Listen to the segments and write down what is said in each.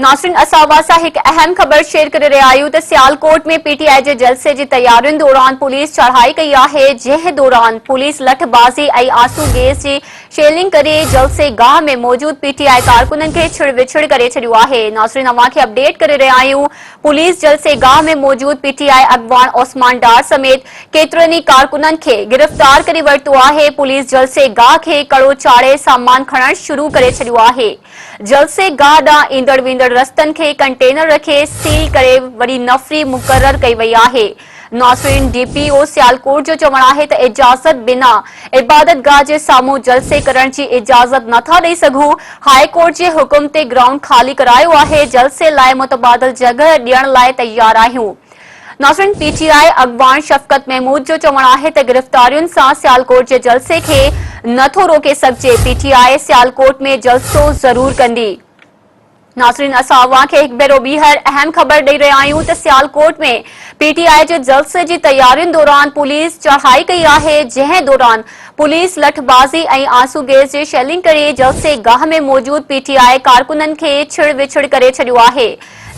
ناظرين اسان اوهان سان هڪ اهم خبر شيئر ڪري رهيا آهيون ته سيالڪوٽ ۾ پي ٽي آء جي جلسي جي تيارين دوران پوليس چڙهائي ڪئي آهي جنهن دوران پوليس لٺبازي ۽ آنسو گيس جي شيلنگ ڪري جلسي گاهه ۾ موجود پي ٽي آء ڪارڪنن کي ڇڙ وڇڙ ڪري ڇڏيو آهي ناظرين اوهان کي اپڊيٽ ڪري رهيا آهيون پوليس جلسي گاهه ۾ موجود پي ٽي آء اڳواڻ عثمان ڊار سميت ڪيترن ئي ڪارڪنن کي گرفتار ڪري ورتو آهي، پوليس جلسي گاهه کي ڪڙو چاڙهي سامان کڻڻ شروع ڪري ڇڏيو آهي، جلسي گاهه ڏانهن ايندڙ ويندڙ رستن کي ڪنٽينر رکي سيل ڪري وڏي نفري مقرر ڪئي وئي آهي. ناظرين ڊي پي او سيالڪوٽ جو چوڻ آهي ته اجازت بنا عبادتگاهه جي سامهون جلسي ڪرڻ جي اجازت نٿا ڏئي سگهون، هاء ڪورٽ جي حڪم تي گرائونڊ خالي ڪرايو آهي، جلسي لاء متبادل جڳهه ڏيڻ لاء تيار آهيون. ناظرين پي ٽي آء اڳواڻ شفقت محمود جو چوڻ آهي ته گرفتارين سان سيالڪوٽ جي جلسي کي نٿو روڪي سگهجي، پي ٽي آء سيالڪوٽ ۾ جلسو ضرور ڪندي. ناظرين اسان اوهان کي هڪ ڀيرو ٻيهر اهم خبر ڏئي رهيا آهيون ته سيالڪوٽ ۾ پي ٽي آء جي جلسي جي تيارين دوران پوليس چڙهائي ڪئي آهي جنهن دوران پوليس لٺبازي ۽ آنسو گيس جي شيلنگ ڪري جلسي گاهه ۾ موجود پي ٽي آء ڪارڪنن کي ڇڙ وڇڙ ڪري ڇڏيو آهي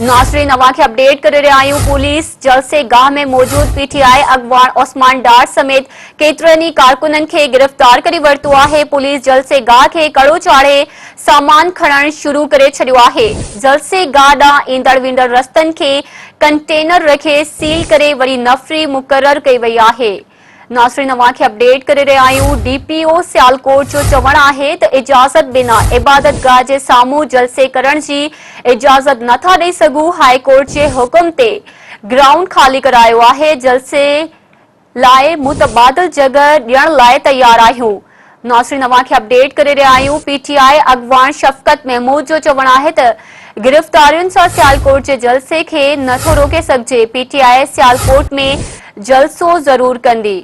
ناظرين اوهان کي اپڊيٽ ڪري رهيا آهيون پوليس جلسي گاهه ۾ موجود پي ٽي آء اڳواڻ عثمان ڊار سميت ڪيترن ئي ڪارڪنن کي گرفتار ڪري ورتو آهي پوليس جلسي گاهه کي ڪڙو چاڙهي سامان کڻڻ شروع ڪري ڇڏيو آهي، جلسي گاهه ڏانهن ايندڙ ويندڙ رستن کي ڪنٽينر رکي سيل ڪري وري نفري مقرر ڪئي وئي آهي. ناظرين اوهان کي اپڊيٽ ڪري رهيا آهيون ڊي پي او سيالڪوٽ جو چوڻ آهي ته اجازت بنا عبادت گاهه جي سامهون جلسي ڪرڻ جي اجازت نٿا ڏئي سگهون، هاء ڪورٽ جي حڪم تي گرائونڊ خالي ڪرايو آهي، جلسي لاء متبادل جڳهه ڏيڻ لاء تيار آهيون. ناظرين اوهان کي اپڊيٽ ڪري رهيا آهيون پي ٽي آء اڳواڻ شفقت محمود جو چوڻ آهي ته گرفتارين سان سيالڪوٽ جي جلسي کي نه ٿو روڪي سگهجي، پي ٽي آء سيالڪوٽ ۾ جلسو ضرور ڪندي.